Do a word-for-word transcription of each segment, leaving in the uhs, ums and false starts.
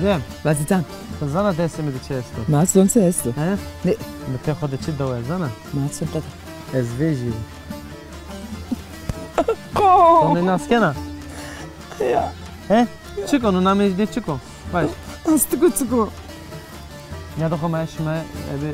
Dem. Vazîtan. Ti zana destê mi de çi esto? Ma son se esto? He? Ne? Mi pê xo de çi dew ez zana? Ma son qeda. Ez vejî. Ko? Sonê nas kena? Ya. He? Çik o, no nameyê nê çik o? Vay. Astiko çik o? Ya da xo ma şima ebe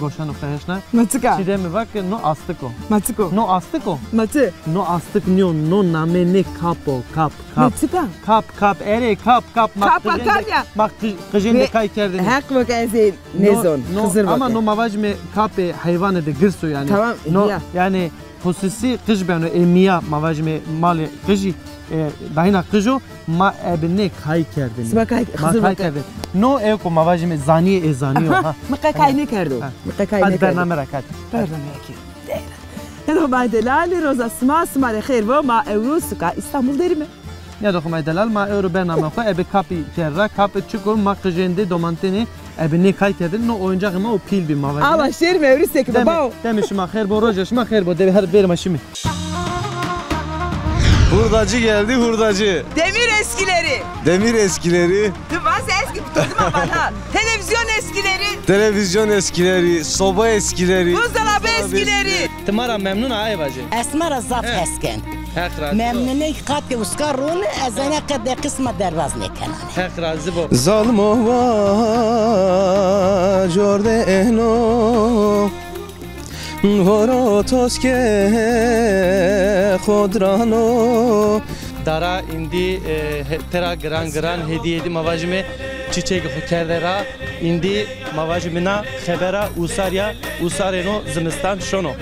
goşan û qeheşna. Ma çik a? Çîdemî va ke no astik o. Ma çik o? No astik o. Ma çi? No astik nîyo, no namê nê kap o, kap, kap. Ma çik a? Kap, kap, erê, kap, kap. Ma qijên de, ma qij-, qijên de kay kerdêne. Heq bo ke ez ê nêzon, Xizir bo ke. Ama no ma vajîme kapê heywanê de girs o yanî. Tamam, no, ya. Yanî Xusûsî qij beno, ê mîya, ma vajîme malê qijî, e, dahîna qij o, ma ebe nê kay kerdêne. Sima kay, ma Xizir kay kerdêne. No ewko ma vajîme zanîye, ê zanîyo, ha. Mi qe kay nêkerdo. Ha. Mi qe kay nêkerdo. Hadi bername ra kat. Bername ra ki. Helo ma delalî, roza sima, sima rê xêr bo, ma ewro suka Îstanbul derîme. Nêdo xo ma delal, ma ewro bername xo ebe kapî kerra, kap çik o, ma qijên de domantêne, ebe nê kay kerdêne, no oyuncağê ma o pîl bî ma ver. Ama şêrîme ewro sekîme, bao. Demê şima xêr bo, roja şima xêr bo, de her bêrî ma şîme. Hurdacı geldi, hurdacı. Demir eskileri. Demir eskileri. Tu vas eski, tuturdum ama ha. Televizyon eskileri. Televizyon eskileri, soba eskileri. Buzdolabı eskileri. Ti ma ra memnun a, ay vajê. Ez ma ra zaf hes ken. Heq razî bo. Memnunê qatê uska rûn, ez ena qe de qisma derbaz nêkenane. Heq razî bo. Zalimo va cor de eno, horo toske xodrano. Dara îndî, e, he-, tera giran giran hedîye dî ma vajîme çîçegê xo kerde ra. Îndî ma vajîme na xebera usar ya, usarêno zimistan şono.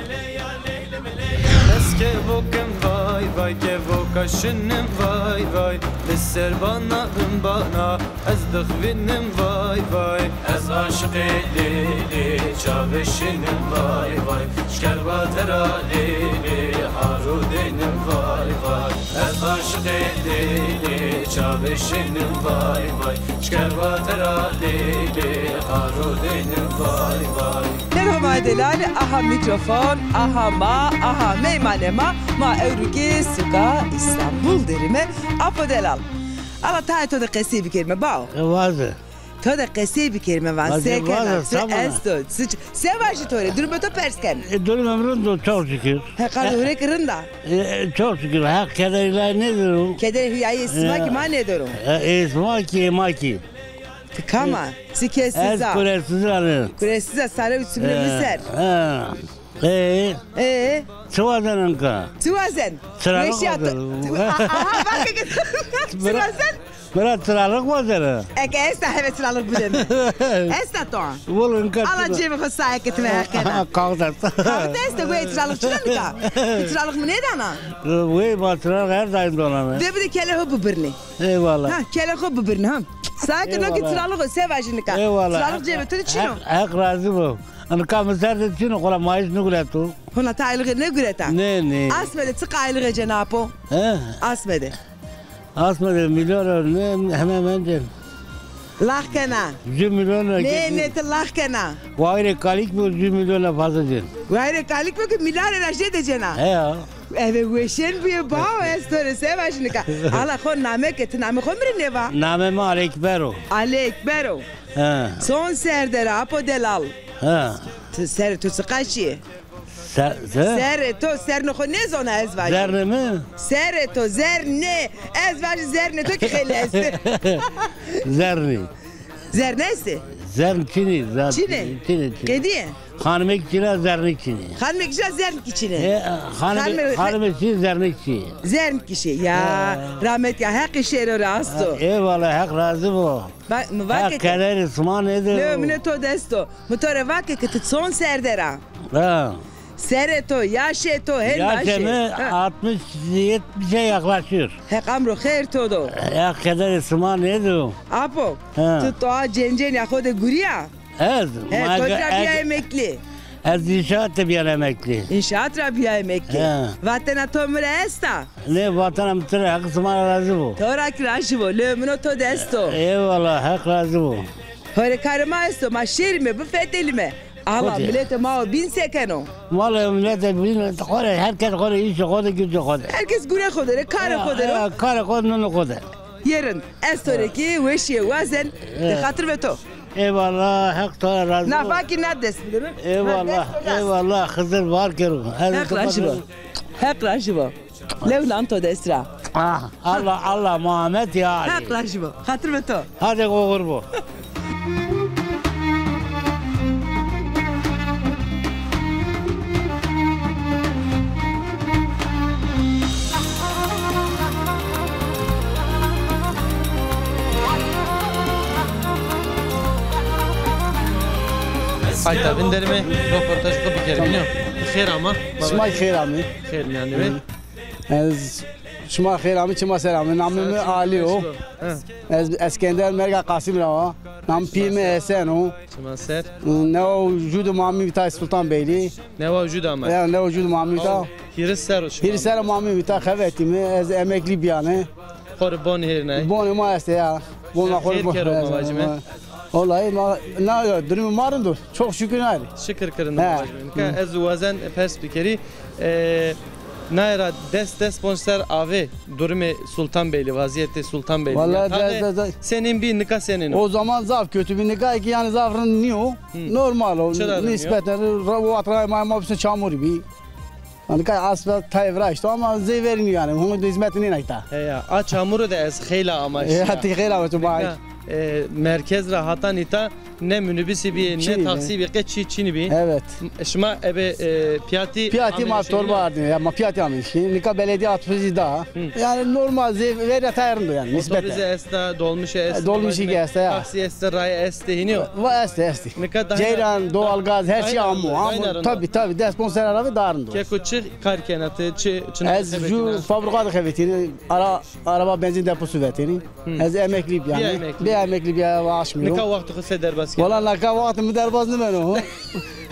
Ez kevokim vay vay, kevoka şinim vay vay, li ser bana bin bana, ez dixwînim vay vay. Ez aşiqê lê lê çavê şinim vay vay, şkerba tera lê lê haro dênim vay vay. Ez aşiqê lê lê çavê şinim vay vay, şkerba tera lê lê haro dênim vay vay. Merhaba delalî, aha mîkrofon, aha ma, aha meymanê ma, ma ewro ke suka Îstanbul derîme. Apo delal. Ala tayê to de qesey bikerîme, bao. E, vaze. To de qesey bikerîme van, se kena, çi esto, çi, se vajî to rê, durumê to pers ken. E, durumê mi rind o, çok şükür. He, qal hurek rind a. E, e, çok şükür, Heq kederî lay nêdero. Kederê huyayê sima kî ma nêdero. E, e, sima kî, ê ma kî. Ti kam a? Ti kesîz a? Ez Kuresiz a. Kuresiz a, sare û çimrê mi ser. E, e. E? Çi wazen anka? Çi wazen? Çiralix wazen. Aha, bak, çi wazen? Mi ra çiralix wazena. Eke esta heve çiralix bide mi. Esta to. Wele inka. Ala cêbê xo saye ke ti ve heq kena. Kaxit esta. Kaxit esta, wê çiralix çina nika? Çiralix mi nêdana? Wê ma çiralix her daîm doname. De bide kelê xo bibirnê. Eyvallah. Ha, kelê xo bibirnê ha. Saye ke no ki çiralix o, se vajî nika? Eyvallah. Çiralix cêbê to de çin o. Heq, Heq razî bo. Nika mi ser de çin o, xora maaş nigureto. Hona ti aylixê nêgureta? Nê, nê. Asme de çiqa aylixê cena apo? He? Asme de. Asme de milyon ne, hemen hemen cen. Lax kena. Jü milyon. Nê, nê, ti lax kena. Wayirê kalîk bo, jü milyon fazla cen. Wayirê kalîk bo ki milyarê ra jêde cena. He ya. Eve weşên bîye bao, ez to rê se vajî nika. Ala xo name ke, ti namê xo mi rê nêva. Namê mi Alî Ekber o. Alî Ekber o. He. Son ser der a apo delal. He. Ti serê to çiqa şîye? Se-, se? Serê to, sernê xo nêzona ez vajî. Zernê mi? Serê to, zernê, ez vajî zernê to ki xeylê estê. Zernî. Zernê estê? Zern çinî, zern çinî, çinî, çinî. Qedîye? Xanimêk çinî, zernêk çinî. Xanimêk çinî, zernêk çinî. E, xanimê-, xanimêk çinî, zernêk çinî. Zernêk çinî. Ya, rahmet ya, Heqî şêro ra asto. Eyvallah, Heq razî bo. Bak, mi vake. Heq kederê sima nêdo. Lê mi nê to dest o. Mi to rê vake ke ti çond ser der a. Ha. Serê to, yaşê to, hên yaşê. Yaşê mi altmış yetmişe yaklaşıyor. Heq emro xêr to do. Heq kederê sima nêdo. Apo, ha, ti toa cencênîya xo de gurîya? Ez, he, ma to ra bîya emeklî. Ez înşaat de bîyan emeklî. Înşaat ra bîya emeklî. He. Vatena to mi ra esta? Nê, vatena mi ti ra, Heq sima ra razî bo. To ra kî razî bo, lê min o to dest o. Eyvallah, Heq razî bo. Hore karê ma esto, ma şêrîme, bifetelîme. Ala miletê ma o bîn se keno? Wele miletê bîn, xo rê, her kes xo rê îşê xo de, gücê xo de. Her kes gurê xo de rê, karê xo de rê. Ya, karê xo de, nunê xo de. Yê rind. Ez to rê kî weşîye wazen, de xatir ve to. Eyvallah, Heq to ra razî bo. Nafa kî na dest bigirin. Eyvallah, eyvallah, Xizir var kero. Heq razî bo. Heq razî bo. Lew lan to dest ra. Ah, Allah, Allah, Muhammed ya Ali. Heq razî bo. Xatir ve to. Hadi oxir bo. Hayta vinderime, roportaj xo bikerime. Tamam. Xêr ama. Sima xêr amî. Xêr mîyan de be. Ez şima xêr amî, çima ser amî. Namê mi Alî yo. He. Ez Eskender merga Qasim ra wa. Nam pî mi Esen o. Çima ser. Newa û jû de ma amî vîta Sultan Beylî. Newa û jû de ama. Ya, newa û jû de ma amî vîta. Hîris ser o şima. Hîris ser ma amî vîta, xevetîme, ez emeklî bîyane. Xo rê bon hêrnay. Bonê ma estê ya. Bona xo rê bon. Xêr kero ma vajîme. Wellahî ma, na, durumê ma rind o. Çok şükür nayri. Şikir kirin ma vajîme. Nika ez wazen pers bikerî. E, naye ra des des ponc ser avê durumê Sultan Beylî, vaziyetê Sultan Beylî. Wellahî, ya, de, de, de. Senên bî, nika senên o? O zaman zaf kötü bî, nika ki yani zaf rind nîyo. Normal o. Çira rind nîyo? Nispeten ra-, o atra ma, ma bisin çamur bî. Nika asla tayê viraşto ama zey verî nîyo yani. Hûn de hizmet nênayta. Heya, a çamuro de ez xeyla amaşîya. Ya, ti xeyla amaşîya. Nika, e, merkez ra hatan îta ne minibusî bî, ne taksî bî, qe çî çinî bî. Evet. Şima ebe, e, piyatî. Piyatî ma torba ardîme ya, ma piyatî amî şî. Nika belediye otobusî da. Hı. Yani normal zey verî tayê rind o yani, nispeten. Otobusî esta, dolmuşî esta. Dolmuşî ki esta ya. Taksî esta, raye esta, hînî yo? Va esta, esta. Nika daha ceyran, doğalgaz, her şey amo, amo. Tabii, tabii, des ponc ser avê daha rind o. Keko çi kar kena ti, çi, çi... Ez ju fabrika de xevetîne, ara, araba benzin deposu vetêne. Hı. Ez emeklî bî yani. Bî emeklî. Bî emeklî bî, aşmîyo. Nika wextê xo se derbas kena? Wala nika wextê mi derbas nêbeno.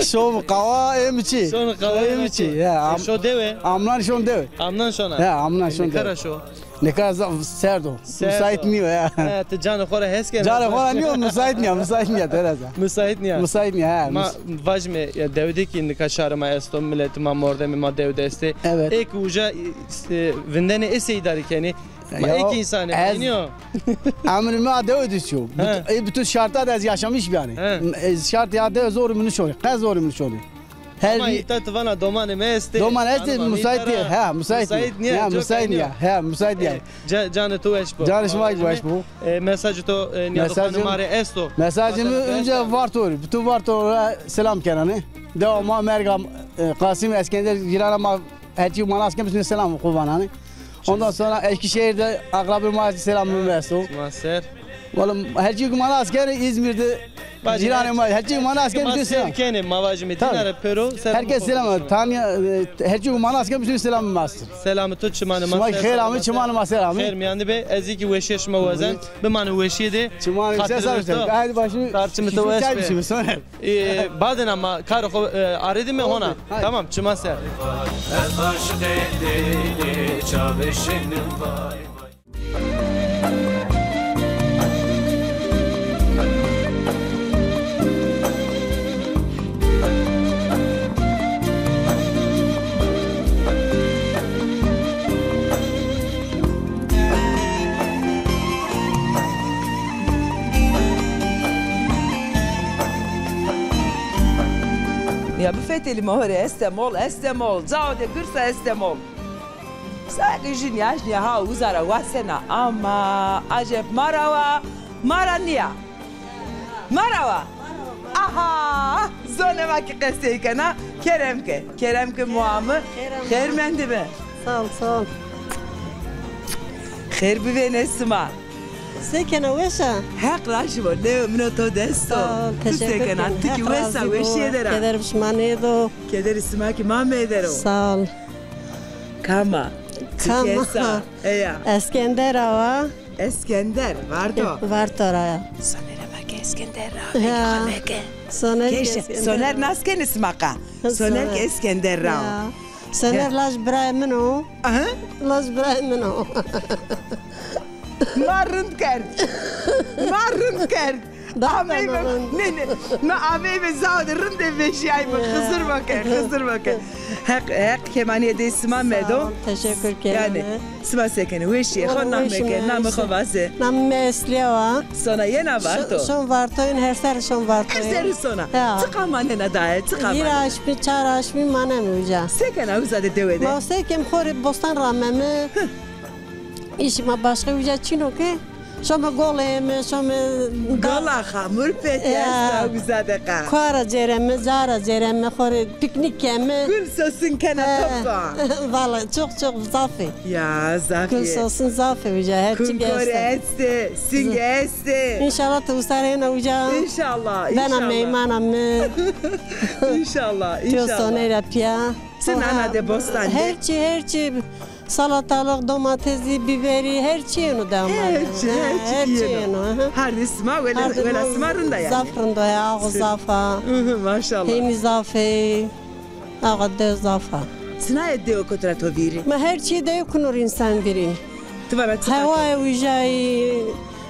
Şom qawa, ê mi çî. Şom qawa, ê mi çî. Ya, e, am-, şo dewe? Amnan şon dewe. Amnan şona. Ya, amnan şon dewe. Nika ra şo? Nika za-, serd o. Serd o. Müsait nîyo ya. He, ti canê xo ra hes kena. Canê xo ra nîyo, müsait nîya, müsait nîya, tereza. Müsait nîya. Müsait nîya, he. Ma vajime, ya, dew de kî nika şarê ma esto, miletê ma, mordemê ma dew de estê. Evet. Ê kî uca, e, vindenê ê se îdare kenê? Ma ê kî însan ê, nîyo? Emrê mi a dewe de çîyo. He. Büt-, ê bütün şarta de ez yaşamış bîyane. He. Ez şart ya dewe zorê mi nişonê. Qe zorê mi nişonê. Her... Ama îta ti vana domanê mi estê. Doman estê, müsait nîya. He, müsait nîya. Müsait nîya. He, müsait nîya. E, ca-, canê to weş bo. Canê şima weş bo. E, mesajê to, e, nîyadoxanê ma rê esto? Mesajê mi önce Varto rê, bütün Varto ra selam kenane. Dewa ma merga, e, Qasim, Eskender, cîrana ma, her çî ma nas ken, bütün selam xo vanane. Ondan sonra Eskişehir'de akrabê ma selamê mi esto. Ma ser. Wala her çî ki ma nas kenê, İzmir'de cîranê ma, her çî ki ma nas kenê, bütün selam. Kenê, ma vajîme dîna ra pêro, selam. Herkes selam. Tanya, e, her çî ki ma nas kenê, bütün selamê ma esto. Selamê to çimanê ma ser. Şima xêr amî, çimanê ma ser amî. Xêr mîyan de be, ez kî weşîye şima wazen. Bimane weşîye de. Çimanê ser sağ olsun. Haydi başını. Tarçimê to weş be. Soner. E, badêna ma karê xo, e, arêdîme hona. Tamam, çiman ser. Ez aşiqê dêlê çavê şênî vay vay. Ya bifetelîme ho rê, Estemol, Estemol, cao de girsa Estemol. Sanki jin yaş niya ha uza ra wasena ama acep ma ra wa, ma ra niya. Ma ra wa. Aha! Zonê ma kî qesey kena. Kerem ke. Kerem ke moa mi. Xêr mendîme. Sağ ol, sağ ol. Xêr bivêne sima. Se kena, weş a? Heq razî bo. Nê, mino to dest o. Sağ ol, teşekkür ederim. Tu se kena? Ti kî wes a, weşîye der a? Keder bi şima nêdo. Kederê sima kî ma mê der o. Sağ ol. Kam a? Kam a? Ti kes a? Eya. Eskender Awa. Eskender, Varto. Varto ra ya. Soner ama ke Eskender ra. Ya. Soner ke Eskender. Soner nas kenê sima qa? Soner ke Eskender ra. Ya. Soner laj birayê min o. Aha. Laj birayê min o. Ma rind kerd. Ma rind kerd. Ameyme, nê, nê. Mi ameyme zaf de rindê vejîyayme. Xizir ma ke, Xizir ma ke. Heq, Heq kemanîye dey sima medo. Sağ ol, teşekkür ederim. Yanî, sima se kenê? Weşîye, xo namê ke, namê xo vaze. Namê mi Esliye wa. Sona yena Varto? Şon Vartoyîn, her serre şon Vartoyîn. Her serre sona. Ya. Çiqa manena daye, çiqa manena? Hîr aşmî, çar aşmî maneme uca. Se kena uza de dewe de? Ma se kem, xo rê bostan rameme. Îşê ma başka uca çin o ke. Şome gol ême, şome da- Gola Xamurpêtî esta uza de qa. Koa ra cêreme, ca ra cêreme, xo rê pîknîk keme. Gul sosun kena top. Valla çok çok zaf ê. Ya, zaf ê. Gul sosun zaf ê uca, her çî ke esta. Kunkore estê, singe estê. Înşallah ti usar êna uca. Înşallah, înşallah. Bena meymana mi. Înşallah, înşallah. Tîyo soney ra pîya. Çi nana de bostanî de? Her çî, her çî. Salatalık, domatesi, biberi, her çî yeno de ama. Her çî, her çî yeno. Her çî yeno, aha. Hardê sima wela, wela sima rind a yanî. Zaf rind o ya, awa zaf a. Hı hı, maşallah. Hêmî zaf ê. Awa dew zaf a. Çinayê dewe kotî ra to vîrî? Ma her çî dewe kunor însan vîrî. Ti vana çi? Hewayê uca yî,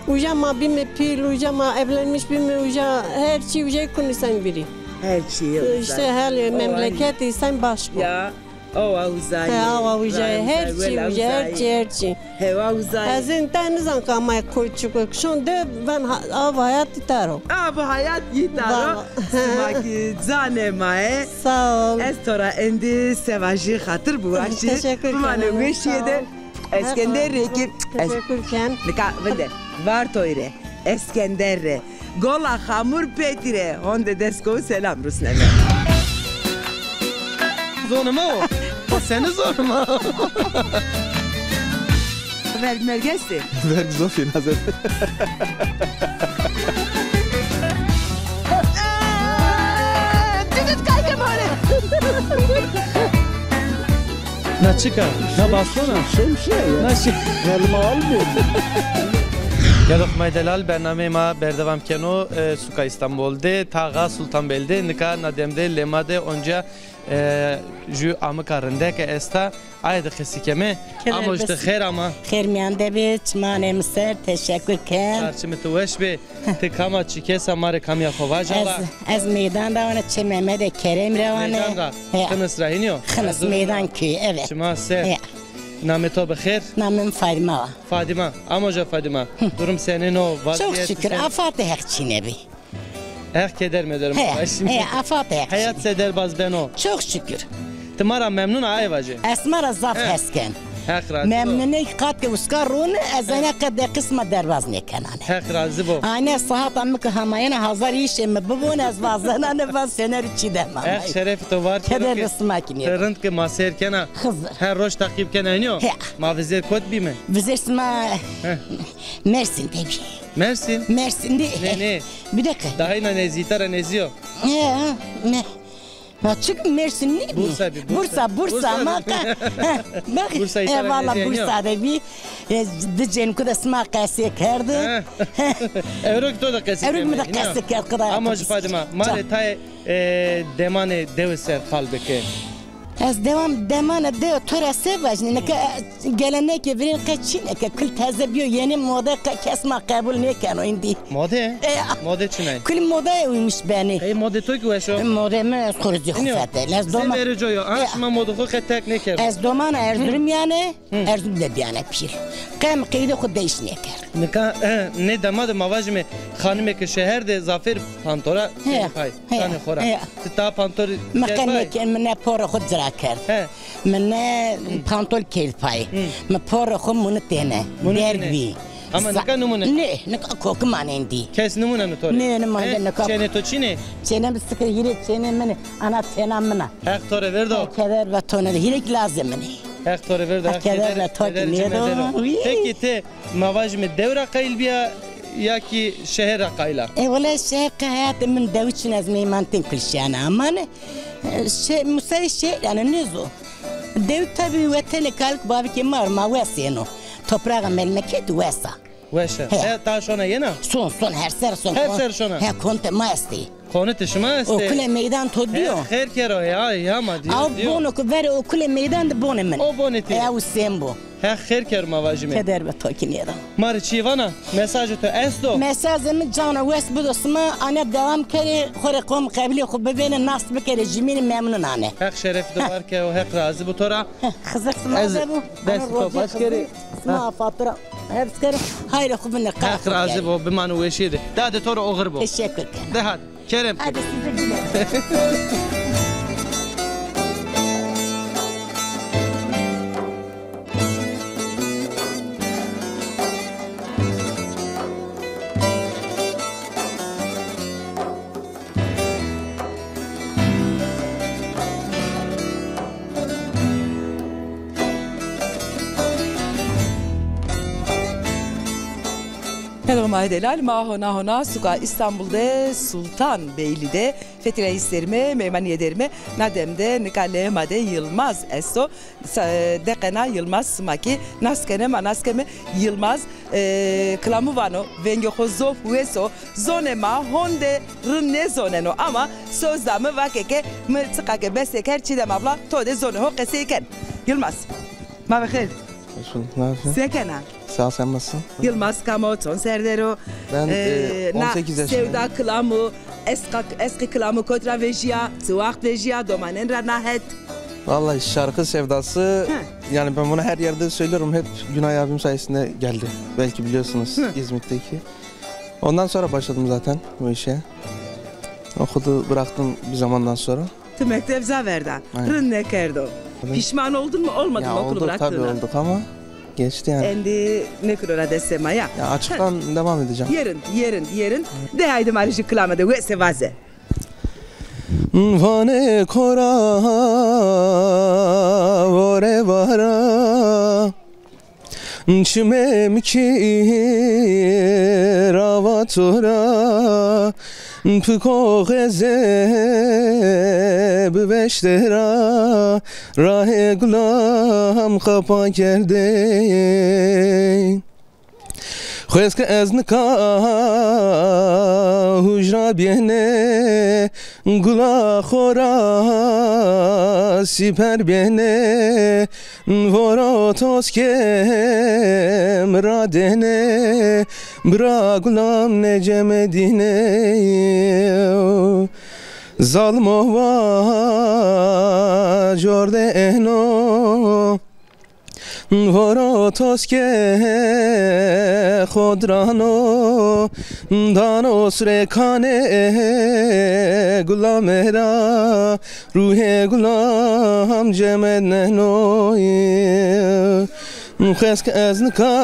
uca ma bîme pîl, uca ma evlenmiş bîme, uca her çî uca yî kun însan vîrî. Her çî uca. Îşte halê memleket însan başko. Ya. Awa uza yê. He, awa uza yê. Her çî uza yê, her çî, her çî. Hewa uza yê. Ez ên te nizan ke ama koy çik o. Şon de ben ha-, av hayat yî taro. Av hayat yî taro. Valla. Sima kî canê ma yê. Sağ ol. Ez to ra êndî se vajî, xatir biwaşî. Teşekkür ederim. Bimane weşîye de. Sağ ol. Eskender rê kî ez... Teşekkür ken. Nika vinde. Vartoy rê. Eskender rê, Gola Xamurpêtî rê honde deskow selam rusneme. Zonê ma o. O senî zonê ma? Verg merg estê? Verg zof ê, nazet. Didit kayke mare. Na çik a? Na baston a? Şemşiye ya. Na şi- Elma almıyor. Gelo xo may delal, bernameyê ma berdewam keno, e, suka Îstanbul de, taxa Sultanbeyli de, nika na dem de lê ma de onca, e, jü amika rindeke esta, aye de qesî keme. Amoj ti xêr ama. Xêr mîyan de bê, çimanê mi ser, teşekkür ken. Çarçimê ti weş bê. Ti kam a, çi kes a, ma rê kamîya xo vaja la. Ez, ez meydan ra wane, Çê Mehmedê Keremî ra wane. Meydan ra. He. Xinis ra hînî yo? Xinis Meydan köyü, evet. Çima ser. He. Namê to bi xêr? Namê mi Fadîma wa. Fadîma. Amoja Fadîma. Durum senên o, vazîyet senên? Çok şükür, afatê Heq çîne bî. Heq keder meder. He, he, afatê Heq çîne bî. Heyat se derbaz beno? Çok şükür. Ti ma ra memnun a, aye vaje. Ez ma ra zaf hes ken. Heq razî bo. Memnunê qat ke uska rûn, ez ene qe deqî sima derbaz nêkenane. Heq razî bo. Ane sahata mi ke hamayena hazar îşê mi bibon, ez vazenane va sener çî de ma. Heq şerefê to var kero. Keder bi sima kî nêbo. Ti rind ke ma seyr kena. Xizir. Her roj teqîb kena, hînî yo? He. Ma vizêr kot bîme? Vizêr sima Mersin de bî. Mersin? Mersin de. Nê, nê. Bir dakika. Daha îna nezî, îta ra nezî yo. He, he. Ha, çik Mersin nî bî? Bursa bî, Bursa. Bursa, Bursa ma qa-, ha, bak, Bursa, e, valla Bursa de bî. E, di cênku de sima qesê kerdî. Ha. Ewro kî to de qesê kerdî. Ewro kî mi de qesê kerd, qida. Ama jî Fadîma, ma rê tayê, e, demanê dewe ser qal bike. Ez dewam, demanê dewe to ra se vajîne? Nika, e, gelenekê virên qe çîne ke, kul teze bîyo, yenî mode, qe kes ma qebul nêkeno îndî. Mode? E, mode çinay? Kul modaya uymuş benî. Ey, modê to kî weş o. Modê mi ez xo rê zî xo fetelî. Ez doman-, zê verê coyo. An şima modê xo qe terk nêkerdo. Ez domana Erzurumîyane, Erzurum de bîyane pîl. Qe mi qeydê xo değiş nêkerd. Nika, e, nê dema de ma vajîme, xanimê ke şeher de zafêr pantora kenê pay, kanê xo ra. Ti ta pantor kerd pay? Mi qe nêken, mi ne porê xo cira kerd. He. Mi ne pantol kerd pay. Hı. Mi porê xo munitêne. Munitêne. Derg bî. Ama nika nimune? Nê, nika koki manê îndî. Kes nimuneno to rê? Nê, nê, ma de nika. Çênê to çin ê? Çênê mi sike hîrê çênê min ê. Ana çêna min a. Heq to rê verdo. Heq keder ve to nêdo. Hîrê kî lazê min ê. Heq to rê verdo. Heq keder ve to kî nêdo. Peki ti, ma vajîme, dew ra qayîl bîya ya kî şeher ra qayîl a? E, wele şeher qe heyatê min dewi çin, ez meymanitên kul şîyane amane. E, şe-, musayê şeher yanî nêzo. Dew tabî wetenê kalik bavikê ma, ma wesêno. Topraxa memleketî wes a. Weş a. He. He, ta şona yena? Son, son, her ser son. Her ser şona? He, kontê ma estê. Konitê şima estê? Okulê meydan to dîyo? He, xêr kero ya, ya ma dîyo, dîyo. Aw bono ke verê okulê meydan de bonê min. O bonê ti? E, ew sên bo. Heq xêr kero ma vajîme. Keder be to kî nêda. Ma rê çîyê vana? Mesajê to esto? Mesajê mi cano wes bido sima, ane dewam kerê, xo rê qom qebilê xo bivêne, nas bikerê, jimînî memnun ane. Heq şeref de war kero, Heq razî bo to ra. Xizir sima de bo. Dest to baş kerê. Sima fatura hepskero. Hayra xo bine. Heq razî bo, bimano weşîye de. Dade to ra oxir bo. Teşekkür ken. De hadi. Kerem. Hadi size güle. Hello ma delal, ma hona hona suka Îstanbul de, Sultan Beyli de, fetileyî serîme, meymanîye derîme. Na dem de nika leyê ma de Yılmaz esto. Sa-, deqena Yılmaz, sima kî nas kenê, ma nas keme. Yılmaz, e, kilamû vano, vengê xo zof wes o, zonê ma honde rind nêzoneno ama soz da mi, vake ke mi çiqa ke bese kerd, Çiğdem abla to de zonê ho qesey ken. Yılmaz, ma ve xêr. Hoş bulduk, ne yapıyorsun? Se kena? Sağ ol, sen nasılsın? Yılmaz kam o, çond serre der o? Ben, e, e, on sekiz yaşındayım. Sevda kilamû, esqa-, esqî kilamû kot ra vejîya, çi waxt vejîya, domanen ra na het? Vallahi şarkı sevdası, yani ben bunu her yerde söylüyorum, hep Günay abim sayesinde geldi. Belki biliyorsunuz, İzmit'teki. Ondan sonra başladım zaten bu işe. Okulu bıraktım bir zamandan sonra. Ti mekteb ca verda. Aynen. Rind nêkerdo. Rind. Pişman oldun mu, olmadın mı okulu bıraktığına? Ya oldu, tabii olduk ama geçti yani. Endi nêkiro ra destê ma ya. Ya açıktan devam edeceğim. Yerin, yerin, yerin. De haydi ma rê jû kilame de wese vaze. Vanê kora vore vara. Çimê mi kî rava to ra, piko xeze biveşte ra, rahê gulam xapa kerdê. Xwez ke ez nika hujra bêne, gula xo ra sîper bêne, voro toske mi ra dêne, bira gulam nêcemedîne. Zalimo va cor de êno, voro toske xo dirano, dano sirê kanê gulame ra, ruhê gulam cemedneno. Xwez ke ez nika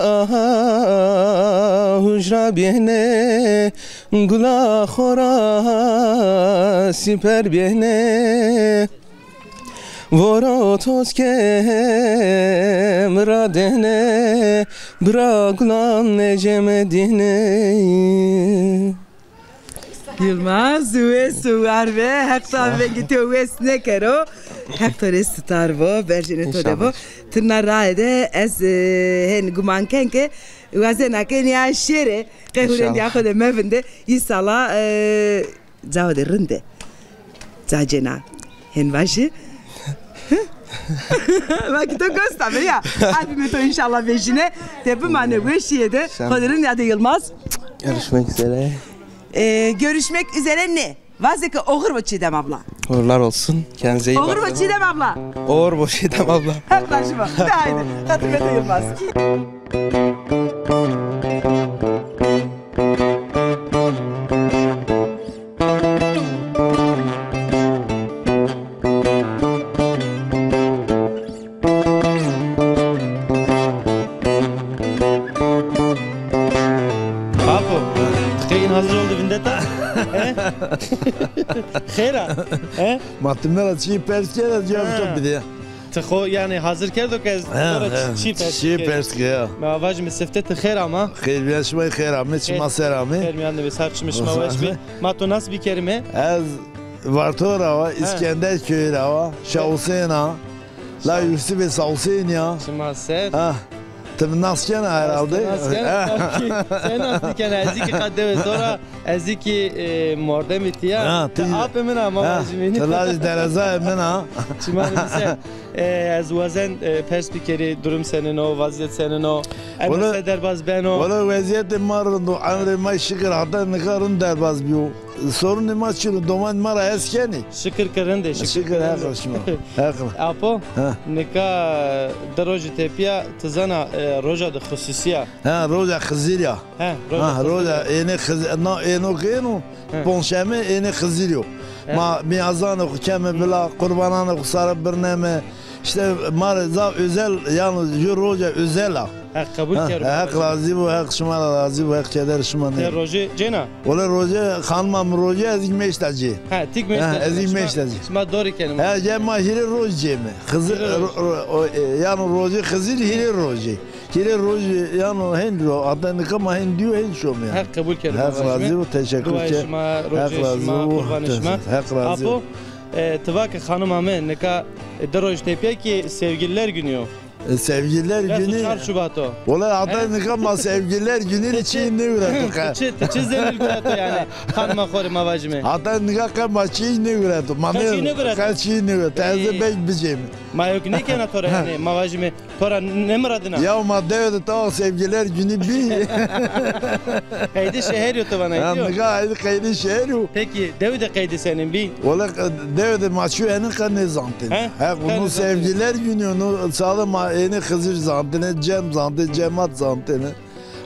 hujra bêne, gula xo ra sîper bêne. Voro toske mi ra dêne, bira gulam nêcemedîne. Yılmaz, wes û war be, Heq to vengê to wes nêkero. Heq to rê sitar bo, berjêne to de bo. Înşallah. Ti na raye de ez, e, hên guman ken ke wazena ke nîya şêrê, qe hurendîya xo de mevinde. Înşallah. Înşallah, e, Cao de rinde. Ca cêna. Hên vajî. Vakî to gosta be ya. Albumê to înşallah vejîne. De bimane weşîye de. Xo de rind ya de Yılmaz. Görüşmek üzere. Ee, görüşmek üzere ne? Vaze ke oxir bo Çiğdem abla. Uğurlar olsun. Kendinize iyi bakın. Oxir bo Çiğdem abla. Oxir bo Çiğdem abla. Her taşıma. De haydi. Xatirê to Yılmaz. Apo, ti qey în hazir oldu vindeta? He? Xêr a? He? Ma ti mi ra çî pers kerd, ez cewab to bidî. Ti xo yanî hazir kerdo ke ez to ra çî, çî pers kerd. Çî pers kerd, ya. Ma vajîme sifte ti xêr ama. Xêr bîya, şima xêr amê, çima ser amê. Xêr mîyan de be, sar çimê şima weş bê. Ma to nas bikerîme? Ez Varto ra wa, Îskender köyü ra wa, Şah Huseyna. La Yusufê Şah Huseyni ya. Çima ser. Ha. Ti mi nas kena herhalde. Ez nas kena, tabii ki. Sen nas kena, ez kî qat dewe zora, ez kî, e, mordemê ti ya. Ha, ti apê min a, ma vajîme. Ti lajê derezayê min a. Çima nîse. E, ez wazen, e, pers bikerî, durum senîn o, wezîyet senîn o? Eno se derbaz beno? Wele wezîyetê ma rind o, emrê ma şikir heta nika rind derbaz bîyo. Sorunê ma çin o, domanê ma ra hes kenê. Şikir ke rind ê, şikir ke rind ê. Şikir, Heq şima. Heq. Apo, ha, nika di rojî tepîya, ti zana, e, roja de xusûsî ya. Ha, roja Xizirî ya. He, roja Xizirî ya. Ha, roja ênê Xiz-, na êno ke êno, he, ponşeme ênê Xizirî yo. He. Ma mîyazanê xo keme vila, qurbananê xo sare birneme. Îşte ma rê zaf özel, yanî ju roja özel a. Heq qebul kero. Ha, Heq razî bo, Heq şima ra razî bo, Heq keder şima nêbo. Ti rojê cêna? Wele rojê, xanima mi rojê, ez kî meşta cê. Ha, ti kî meşta cê. Ha, ez kî meşta cê. Şima dorî kenî. Ha, cê ma hîrê roj cême. Xizir, hîrê roj. Ro-, ro-, e, yanî rojê Xizir hîrê rojê. Hîrê rojî, yanî hên ro, heta nika ma hên dîyo hên şome ya. Heq qebul kero. Heq razî bo, teşekkür ke. Duayê şima, rojê şima, qurbanê şima. Heq razî bo. Apo, e, ti va ke xanima mi nika, e, di roj tepîya kî Sevgililer Günü yo. E, Sevgililer Günü. Çar Şubat o. Wele heta nika ma Sevgililer Günü rê çî nêgureto qe. Ti çi, ti çi zelîl gureto yanî? Xanima xo rê ma vajîme. Heta nika qe ma çî nêgureto. Ma qe çî nêgureto. Qe çî nêgureto. Ez ê belk bicême. Ma yo kî nêkena to ra yanî, ma vajîme. To ra nêmiradina? Ya ma dewe de tawa Sevgililer Günü bî. Qeydê şeherî yo ti vana, ya, nika aydî qeydê şeherî yo. Pekî, dewe de qeydê senîn bî? Wele, dewe de ma çîyo enî qe nêzantêne. He? Heq, no Sevgililer Günü yo, no sade ma ênê Xizir zantêne, cem zantêne, cemat zantêne.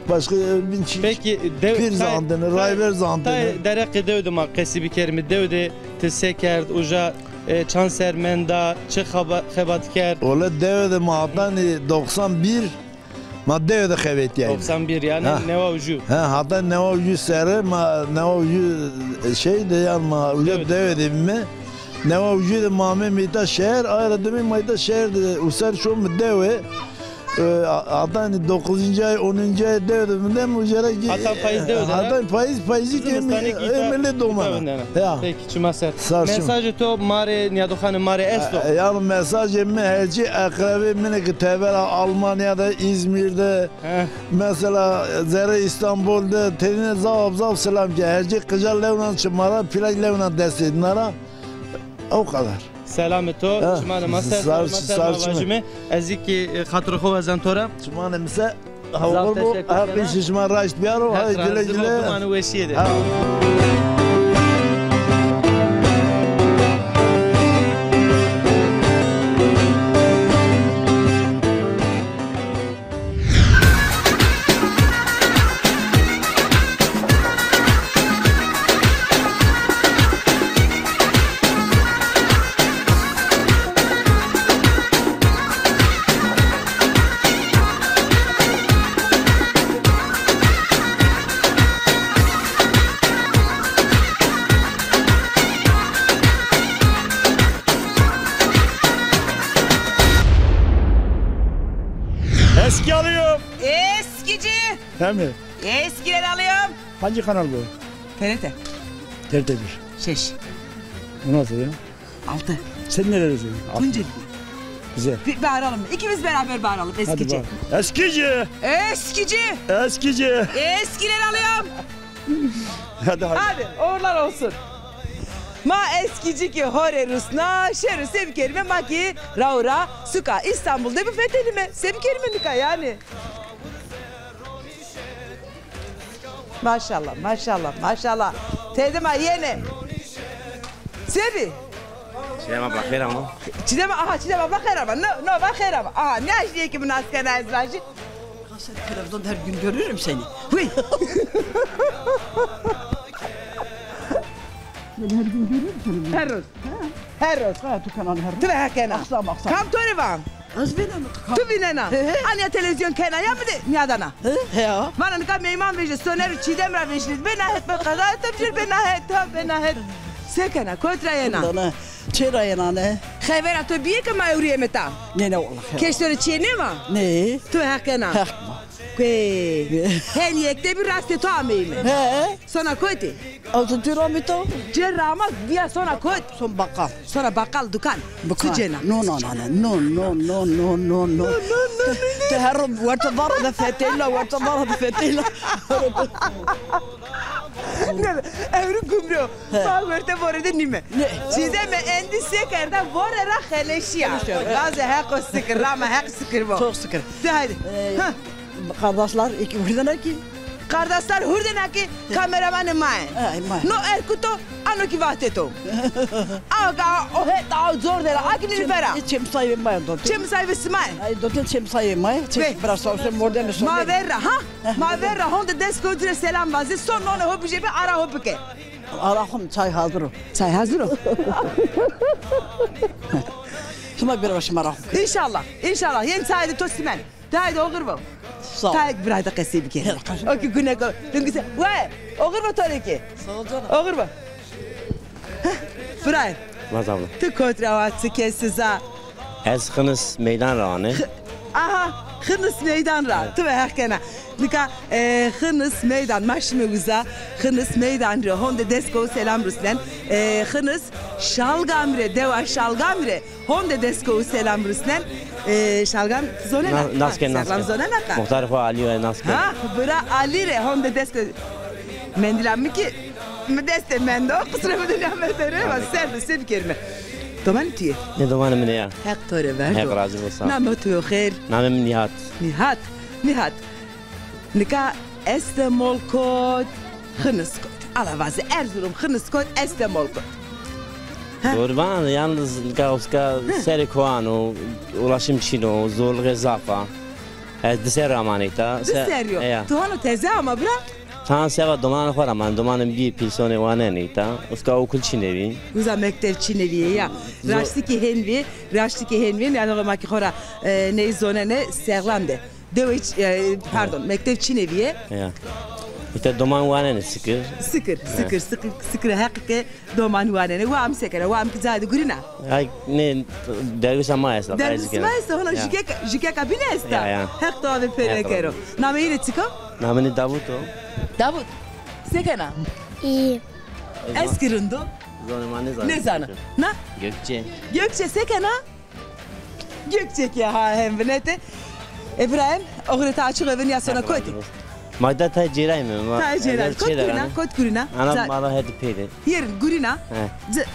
Başka, e, bin çî. Pekî, dew-, pîr zantêne, rayber zantêne. Tayê dereqê dew de ma qesî bikerîme. Dew de ti se kerd, uca, e, çand serr menda, çi xeba-, xebat kerd? Wele dewe de ma hetanî doksan bir, ma dewe de xebetîyayîme. Doksan bir yanî newa û ju. Ha, heta newa û ju serre ma, newa û ju, e, şey de yanî ma uca dewe de bîme. Newa û ju de ma ameyme îta şeher, aye ra dimeyme ma îta şeher de usar şome dewe. E, a-, hatanî dokuzuncu ay, onuncu ay dewe de vindeme, uca ra kî, hatanî payîz dewe de. Hatanî payîz, payîzî kî êmilê doman a. Ya. Pekî, çima ser. Sar çima. Mesajê to ma rê, nîyadoxanê ma rê esto? E, yanî mesajê mi her çî eqrebê min ê ke teber a Almanya de, İzmir de, mesela zerrê İstanbul de, têdîne zaf zaf selam ke. Her çî qica lewnan çima ra, plak lewnan destê dîna ra. O kadar. Selamê to, çimanê ma ser, sar, ma ser, sar ma vajîme. Ez kî, e, xatirê xo wazena to ra. Çimanê mi ser, hawir bo, Heq îşê şima raşt biyaro, hay güle güle. Gumanê weşîye de. Ha. Eski alıyorum. Eskici. Hem de. Eskileri alıyorum. Hangi kanal bu? T R T. T R T bir. Şeş. O nasıl ya? Altı. Sen nerelisin? Tunceli. Güzel. Bir bağıralım. İkimiz beraber bağıralım. Hadi eskici. Bağır. Eskici. Eskici. Eskici. Eskileri alıyorum. Hadi, hadi. Hadi, uğurlar olsun. Ma eskici kî ho rê rusna, şêro se bikerîme, ma kî raw ra suka Îstanbul de bifetelîme. Se bikerîme nika yanî? Maşallah, maşallah, maşallah. Teyze ma yenê. Se bî? Çiğdem abla xêr ama. Çiğdem, aha, Çiğdem abla xêr ama. No, no, va xêr ama. Aha, ne aşiye ki münasip kena ez vajî. Sen televizyonda her gün görürüm seni. Huy. Ben her gün görürüm seni. Her roz. Ha. Her roz. Ha, tu kenan her roz. Tu ve ha kena. Akşam, akşam. Kam to rê va? Ez vînena. Tu vînena? He he. Anya televîzyon kena ya mi de nîyadana? He, he ya. Vana nika meyman vejî, Soner û Çiğdem ra vejînî. Bêna het, ben qeza etim jir, bêna het, ha, bêna het. Se kena, kot ra yena? Dana, çê ra yena ne? Xevera to bîye ke ma ewrîyeme ta? Nê, nê, wellahî. Keş to rê çê nêva? Nê. Tu heq kena? Heq ma. Kê. Hen yekte bî rastê to ameyîme. He. Sona kotî? Ew tu tu ra mi to? Cê rama bîya sona kot? Son bakal. Sona bakal, dukan. Dukan. Tu cêna? No, no, no, no. No, no, no, no, no, no. No, no, no, no, no. Te her werto vara de feteyla, werto vara de feteyla. Ne, ewro gumro. Ma werte vore de nîme. Çîze mi endî se kerda vore ra xeleşîya. Vaze heqo sikir, rama heq sikir bo. Çok sikir. De haydi. Ee, Ha. Kardeşler iki hurdena ki. Kardeşler hurdena ki kameramanê ma yê. Ay, ma. No erkuto, ano ki vahteto. Aga, o het, a zor dera, a ki Nilüfera. Çem, çem sahibi ma yê dote. Çem sahibi sima yê. Ay, dote çem sahibi ma yê. Çem bira sağ olsun, mordem. Ma verra, ha? Ma verra honde dest kewtire selam vaze. Son none ho bije be, ara ho bike. Ara ho, çay hazır o. Çay hazır o. Şima bir başım ara ho. İnşallah, inşallah. Yen çay de to simen. De haydi oxir bo. Sağ ol. Tayek biray de qesey bike. O ki gune ko. Dingise. Ve oxir bo to rê ki. Sağ ol canım. Oxir bo. Heh, biray. Vaz abla. Ti kot ra wa, ti kes za? Ez Xinis Meydan ra ane. Aha, Xinis Meydan ra. Ti ve heq kena. Nika, e, Xinis Meydan, ma şime uza. Xinis Meydan rê honde dest ko selam rusnen. E, Xinis Şalgam rê, dewa Şalgam rê honde dest ko selam rusnen. E, Şalgam zonena? Na-, nas ke, nas ke. Şalgam zonena ka? Muxtar xo Ali ve nas ke. Ha, bira Ali rê honde dest ko. Mendila mi ki Mi destê mendo, qisrê mi dinya mendere, va ser de se bikerime. Domanê tu yê? Ne, domanê min ya. Heq to rê verdo. Heq razî bo, sağ ol. Name to yo xêr? Name mi Nihat. Nihat, Nihat. Nika Estemol kot, Xinis kot. Ala vaze Erzurum, Xinis kot, Estemol kot. Ha? Doğru bana, yalnız nika uska serê koan o, ulaşım çin o, zorluğu zaf a. Ez di ser amanê îta. Di ser yo. Eya. Tu hano teze ama bira? Tan seba domanê xo ra man, domanê bî pîrsonê wanenê îta. Uska okul çinê bî. Uza mekteb çinê bî ya. Zo- Raştî ki hên bî, raştî ki hên bî. Yani ma ki xo ra, e, ney zonenê serlan de. Dewe, e, pardon, mekteb çinê bî ye. Ya. Îta doman wanenê sikir. Sikir, sikir, sikir, sikir heqîqe. Doman wanenê, wa mi se kena, wa mi ki cayê de gurîna? Ay, ne, derwişa ma esta. Derwişa ma esta, hona jükek, jükeka bîne esta. Ya, ya. Heq to ave pere kero. Nameyî rê çik o? Namê mi Davut o. Davut, se kena? İyi. Eski rind o? Zonê ma nêzana. Nêzana. Na? Gökçe. Gökçe se kena? Gökçe ki ha hem vinete. Ebrahim, oxirê ta açık evin ya sona kotî? Ma da tay cêray mi? Ma tay cêray. Kot gurîna, kot gurîna. Ana mala hedi peyde. Yerin gurîna.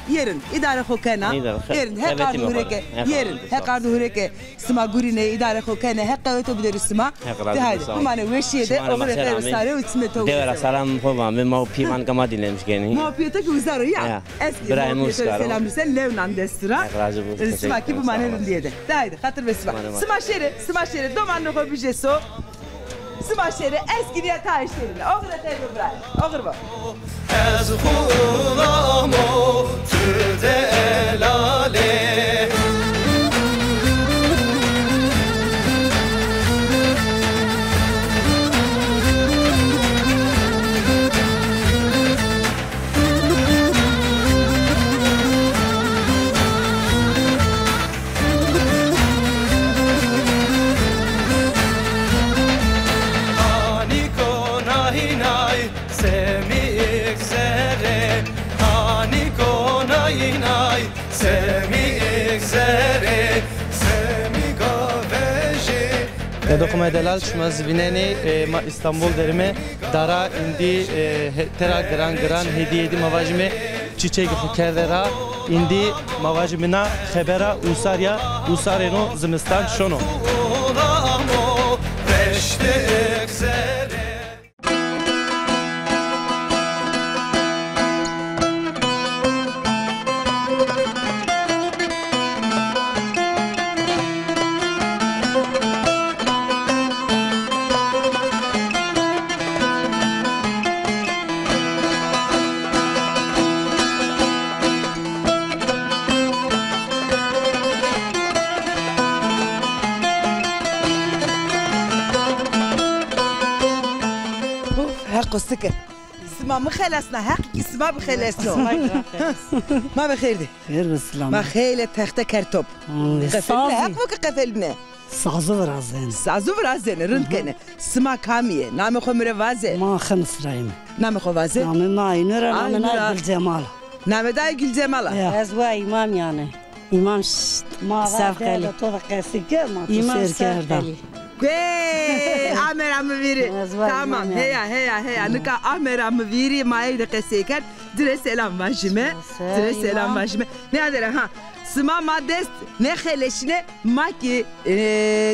Yerin îdare xo kena. Yerin heq ardu hureke. Yerin heq ardu hureke. Sima gurîne, îdare xo kene. Heq qewete biderî sima. De haydi. Bimane weşîye de. Oxirê xeyr sare û çimê to. Devera selam xo van. Ma pî van kama dinlemiş geni. Ma pî to ki uzaro ya. Eski birayê mi uskaro. Selam sen lewnan destira. Heq razî bo. Sima ki bimane rindîye de. De haydi, xatir ve sima. Sima şêrê, sima şêrê. Domanê xo bijê so. Sima şêrê, eskî nîya tayê şêrîne. Oxir xeyr bo bira. Oxir bo. Ez xulam o, tu delalê. Hanî konahî nay, semî ik zerê, hanî konahî nay, semî ik zerê, semî gavejê. Dedo xo ma delal, şima zî vînenê, e, ma Îstanbul derime, dara îndî, e, he-, tera giran giran hedîye dî ma vajîme çîçegê xo kerde ra, îndî ma vajîme na xebera usar ya, usarêno zimistan şono. Uf, heqo sike. Sima mi xelesna, heq ki sima bixelesno. Ma be xêr dî. Xêr ve silam. Ma xeylê texte ker top. Qefelîne, heq bo ke qefelîne. Sazu virazenê. Sazu virazenê, rind kenê. Sima kamî yê? Namê xo mi rê vaze. Ma Xinis ra yîme. Namê xo vaze. Namê mi Aynur a, namê nay Gulcemal. Namê dayê Gulcemal a. Ya. Ez wa Îmam yanî. Îmam Sefqelî. Ma va to qesî ke, ma to Îmam Sefqelî. Bê, ame ra mi vîrî. Ez vajî. Tamam, heya, heya, heya. Nika ame ra mi vîrî, ma ey de qesey kerd. Ci rê selam vajîme. Ci rê selam vajîme. Nêadêre ha. Sima ma dest nêxeleşîne, ma kî, e,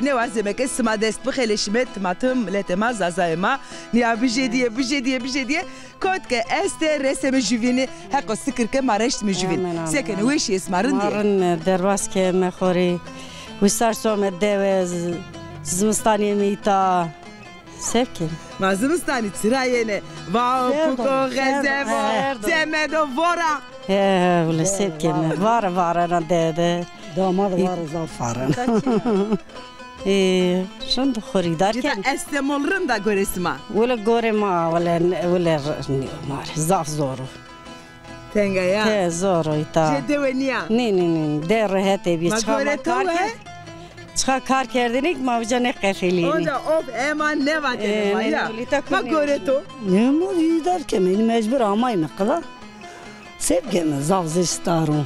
nêwazeme ke sima dest bixeleşîme, timatim miletê ma, zazayê ma. Nîya bijêdîye, bijêdîye, bijêdîye. Kot ke estê reseme juvînî, heqo sikir ke ma reştîme juvîn. Amin, amin, amin. Se kenê, weşîye sima, rindîye? Ma rind, derbas keme xo rê. Wisar some dewe, z-, zimistanê mi îta. Se bikeme? Ma zimistanî çira yenê? Vao, puko, xezebo, çemedo, vora. He, he, wile se bikeme. Vare, vare na de de. Damad vare zaf vare. Ê, rind xo rê îdare kenê. Estemol rind a gorê sima? Wile gorê ma, wile, wile r-, nîyo ma rê, zaf zor o. Teng a ya? He, zor o îta. Jê dewe nîya? Nê, nê, nê, de rehetê bî. Ma gorê to we? Çixa kar kerdêne kî ma uca nêqefilînê. Onca of ema nêvatêne ma ya. Ma gorê to? Nê, ma îdare keme, mecbur amayme qila. Se bikeme, zaf zî star o.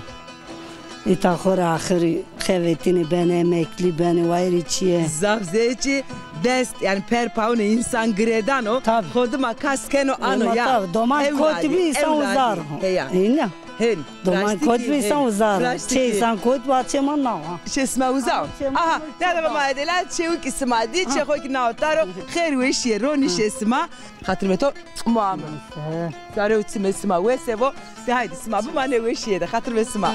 Îta xo rê axirî xevetînê, benê emeklî, benê wayirê çîyê. Zaf zê çî dest, yanî per pawunê însan girêdano. Tabî. Xo dima kas keno, ano ya. Tabî, doman kotî bî, însan uzar o. Heya. Hên. Doman kotî bî, însan uzar o. Çê însan kot, va çê ma nawa. Çê sima uza o. Aha, nêada ma edela çêwikî sima dî, çê xo kî nawa taro. Xêr weşîye ronişê sima. Xatir be to, muamim. Zare û çimê sima wese vo. De haydi sima bimanê weşîye de. Xatir be sima.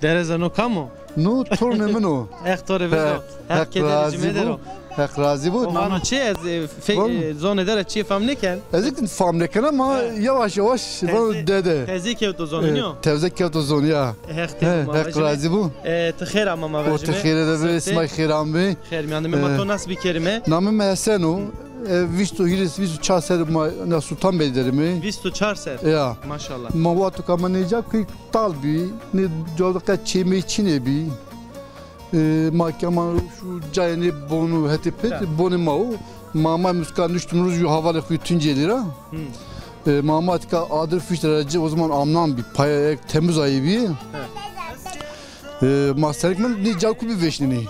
Dereza no kam o? No tornê min o. Heq to rê bizo. Heq kederê cimê der o. Heq razî bo. O vano çi, ez, e, fe-, e, zonê der a çîyê fam nêken. Ez kî fam nêkena ama yavaş yavaş vano dede. Teze kewto zonê, nîyo? Teze kewto zonê ya. Heq, Heq razî bo. E, ti xêr ama ma vajîme. O ti xêre de bê, sima xêran bê. Xêr mîyan de bê, ma to nas bikerîme. Namê mi Hesen o. E, vîst û hîrê, vîst û çar serrî ma na Sultanbeyli der îme. Vîst û çar serrî? Ya. Maşallah. Ma wexto ke ma nêca kuyî tal bî, nê cawda qet çêmey çinê bî. E, ma ke ma şu cayê nê bonu hetê pêt, bonê ma o. Ma ma muska nuştum ruz ju havalê xu tuncê lira. E, ma ma tika adir fişt ra ci, o zaman amnan bî, paya ek Temmuz ayı bî. E, ma serek min nê ca ku bî veşnenê.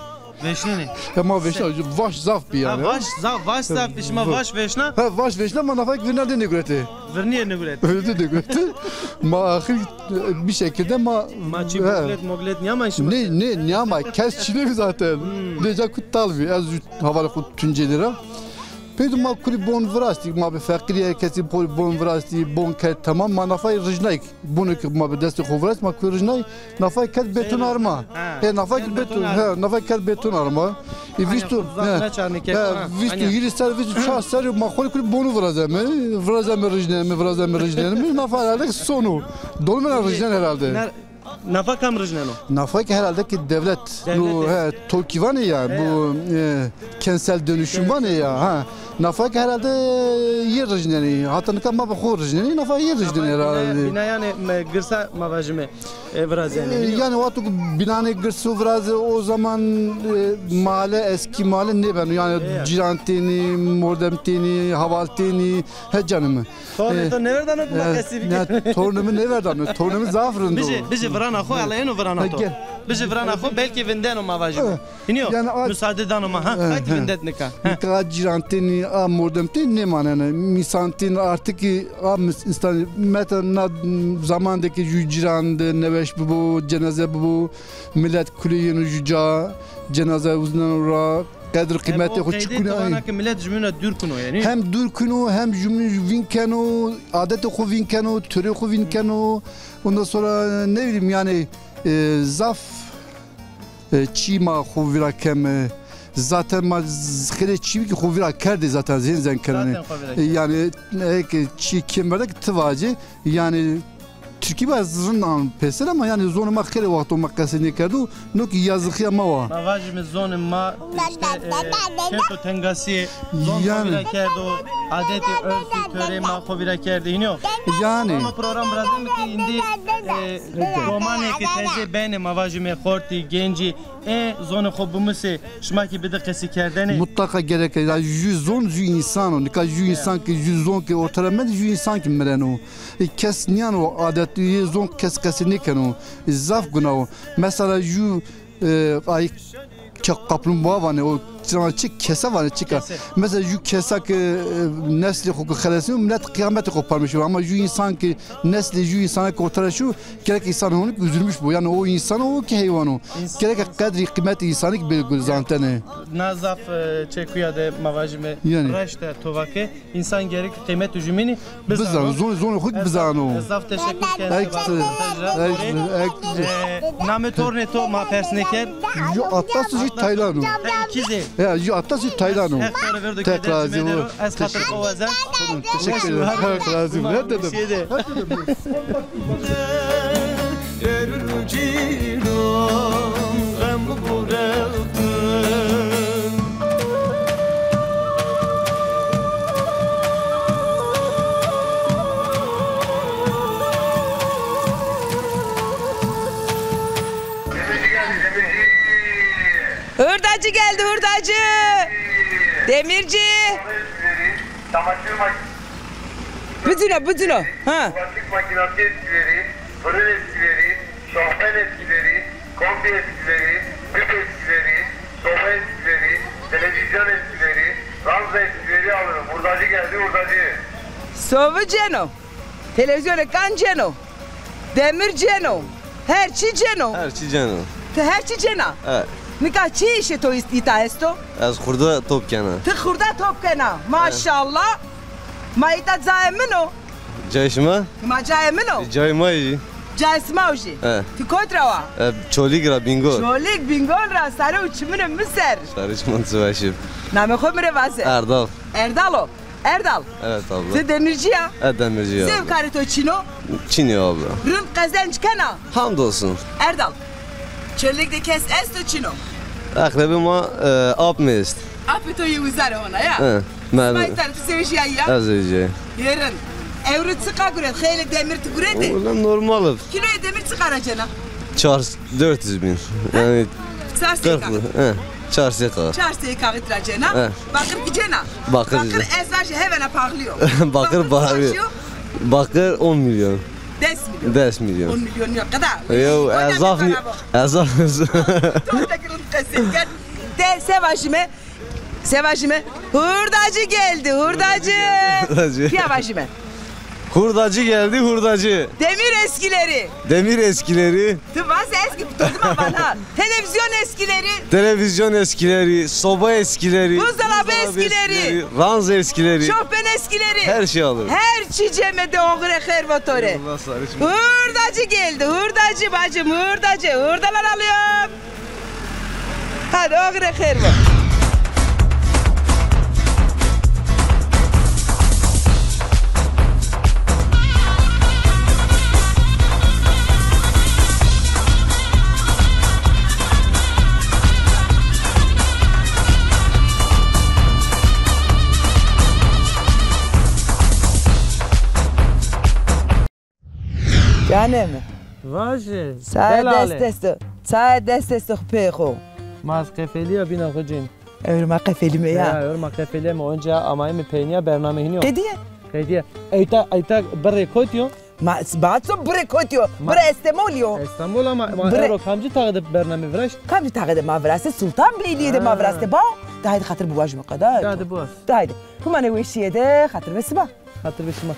Veşnenê. E, ma veşna, vaş zaf bî yanî. Ha, vaş zaf, vaş zaf bî, şima vaş veşna? Ha, vaş veşna, ma nafayê kî virna de nêguretê. Virnîye nêguretê. Virnîye nêguretê. Ma axir, e, bir şekilde ma... Ma çi moglet, moglet nîyama şima? Nê, nê, nîyama. Kes çinê bî zaten. Nê ca ku tal bî. Ez ju havalê xu tuncê lira. Peydo ma kulî bon virastî, ma bi feqîrî, her kesî kulî bon virastî, bon kerd, tamam, ma nafayê rijnayk. Bonê ke ma bi destê xo virast, ma kuyî rijnay, nafay kerd beton arma. E, nafay kerd beton, he, nafay kerd beton arma. E, vîst û, he, vîst û hîrê ser, vîst û çar ser ma xo rê kulî bonu virazeme. Virazeme rijneme, virazeme rijneme. Nafa herhalde ki sono. Dolmena rijnen herhalde. Nafa kam rijneno? Nafa ki herhalde ki devlet. Devlet. No, he, TOKİ vanê ya, bu, e, kentsel dönüşüm vanê ya, ha. Nafa ki herhalde yê rijnenê. Hatta nika ma bi xo rijnenê, nafa yê rijnenê herhalde. Bîna, bîna yanî, e, girsa ma vajîme, e, virazenê. E, yanî wexto ki bînanê girso viraze, o zaman, e, mahalle, eski mahalle nêbeno. Yanî cîran tênî, mordem tênî, haval tênî, he canê mi. Tornê to nêverdano ki ma qesî bikî? Tornê mi nêverdano. Tornê mi zaf rind o. Bijî, bijî virana xo, ela êno virana to. Bijî virana xo, belkî vindeno ma vajîme. Hînî yo? Musade dano ma, ha? Hadi vindet nika. Nika a cîran tênî, a mordem tênî nêmaneno. Însan tênî artık a însan, meta na zaman de ki ju cîran de neweş bibo, cenaze bibo, milet kulî yeno ju ca, cenaze uzneno ra. Qedir qîmetê xo çik kuno. Hem o qeydê to vana ke milet jumîn ra dûr kuno yanî. Hem dûr kuno, hem jumîn vîn keno, adetê xo vîn keno, torê xo vîn keno. Ondan sonra ne bileyim yani, e, zaf, e, çî ma xo vîra keme. Zaten ma z-, xêlê çî ki xo vîra kerdê zaten zên zên kenanê. Zaten xo vîra kerdê. E, yani, e, ki çî kim verde ki ti vacê, yani, Tirkî ba ez rind an pêser ama yanî zonê ma xêlê wexto ma qesey nêkerdo, no kî yazixîya ma wa. Ma vajîme zonê ma îşte, e, kewto tengasîye, zon xo vîra kerdo, adetê, urfê, torê ma xo vîra kerdê, hînî yo? Yanî. Ama program virazeme ki îndî, e, domanê ke teze benê, ma vajîme xortî, gencî, ê zonê xo bimusê, şima kî bidê qesî kerdene. Mutlaka gerek e. Ya ju zon ju însan o. Nika ju însan ki ju zon ki ortaya mendî, ju însan ki mireno. E, kes nîyano adet, yê zon kes qesî nêkeno. E, zaf guna o. Mesela ju E, ay ke-, kaplumbağa vanê, o çi, çi kese vanê, çi ka. Kese. Mesela ju kesa ke, e, neslê xo ke xelesnîyo, millet qîyametê xo parmeşîyo. Ama ju însan ke neslê ju însana ke ortaya şîyo, gerek însan honik üzülmüş bo. Yanî o însan o ki heywan o. Gerek qedrî qîmetê însanî ki bê zantene. Na zaf, e, çekuya de ma vajîme, yanî, reşte, tovake. Însan gerek qîmet û jumînî bizano. Bizano, zonê, zonê xo kî bizano. Ez zaf teşekkür ken. Ek, ek, ek. E, namê tornê to ma pers nêkerd? Ju Atlas, ju Taylan o. Îkizê. Ya, ju Atlas, ju Taylan o. Haq to rê verdo. Tek razî bo. Ez xatir xo wazen. Teşekkür ederim. Haq razî bo. Ne demek? Hurdacı geldi, hurdacı. Demirci. Çamaşır makinesi. Bicino, bicino. Ha. Bulaşık makinesi eskileri, fırın eskileri, şofben eskileri, kombi eskileri, tüp eskileri, soba eskileri, televizyon eskileri, ranza eskileri alırım. Hurdacı geldi, hurdacı. Sobi ceno. Televîzyonê kan ceno. Demir ceno. Her çî ceno. Her çî ceno. Ti her çî cena? Evet. Nika çi îşê to îst-, îta esto? Ez xurda top kena. Ti xurda top kena. Maşallah. Ma îta cayê min o. Cayê şima? Ma cayê min o. Cayê ma yî. Cayê sima o jî. He. Ti kot ra wa? E, Çolîg ra, Bîngol. Çolîg, Bîngol ra, sare û çimunê mi ser. Sare çimun sivaşim. Namê xo mi rê vaze. Erdal. Erdal o. Erdal. Evet abla. Ti demircî ya? E, demircî ya. Zewkarê to çin o? Çin ya abla. Rind qezenc kena? Hamdolsun. Erdal. Çolîg de kes esto çin o? Eqrebê ma, e, ap mi est. Apê to yê uzare hona ya? He. Sima îta rê ti zewjîyayî ya? Ez zewjîyayî. Yê rind. Ewro çiqa guret? Xeylê demir ti guretê? Wele normal o. Kîloyê demir çiqa ra cena? Çar, dört yüz bin. Yanî çar sey kağıt. He, çar sey kağıt. Çar sey kağıt ra cena. He. Bakır ki cena? Bakır. Bakır ez vajî hevena paxlî yo. Bakır pahalı. Bakır on milyon. Des milyon. Des milyon. On milyon yok kadar. Yo, ez zaf nî-, ez zaf. Çok da kırın qesey. Gel. De se vajîme. Se vajîme? Hurdacı geldi, hurdacı. Hurdacı. Pîya vajîme. Hurdacı geldi, hurdacı. Demir eskileri. Demir eskileri. Ti vaz eski, to dima vana. Televizyon eskileri. Televizyon eskileri, soba eskileri, buzdolabı eskileri, ranza eskileri. Şofben eskileri. Her şey alırım. Her çi ceme de, oxirê xêr vo to rê. Allah sağlık. Hurdacı geldi, hurdacı bacım, hurdacı. Hurdalar alıyorum. Hadi oxirê xêr bo. Canê mi. Vaje. Saye dest esto. Saye dest esto pê xo. Ma ez qefelîya bîna xo cên. Ewro ma qefelîme ya. Ya, ewro ma qefelîyeme. Onca amayîme peynîya bername hînî yo. Qedîye? Qedîye. Eyta, eyta birê kotî yo? Ma, ma to birê kotî yo? Birê Estemolî yo. Estemol ama ma ewro kamcî taxe de bername viraşt? Kamcî taxe de ma viraşte? Sultanbeyliye de ma viraşte. Ba, de haydi xatir biwajîme qeda. De haydi biwaz. De haydi. Huma nêweşîye de xatir ve sima. Xatir ve sima.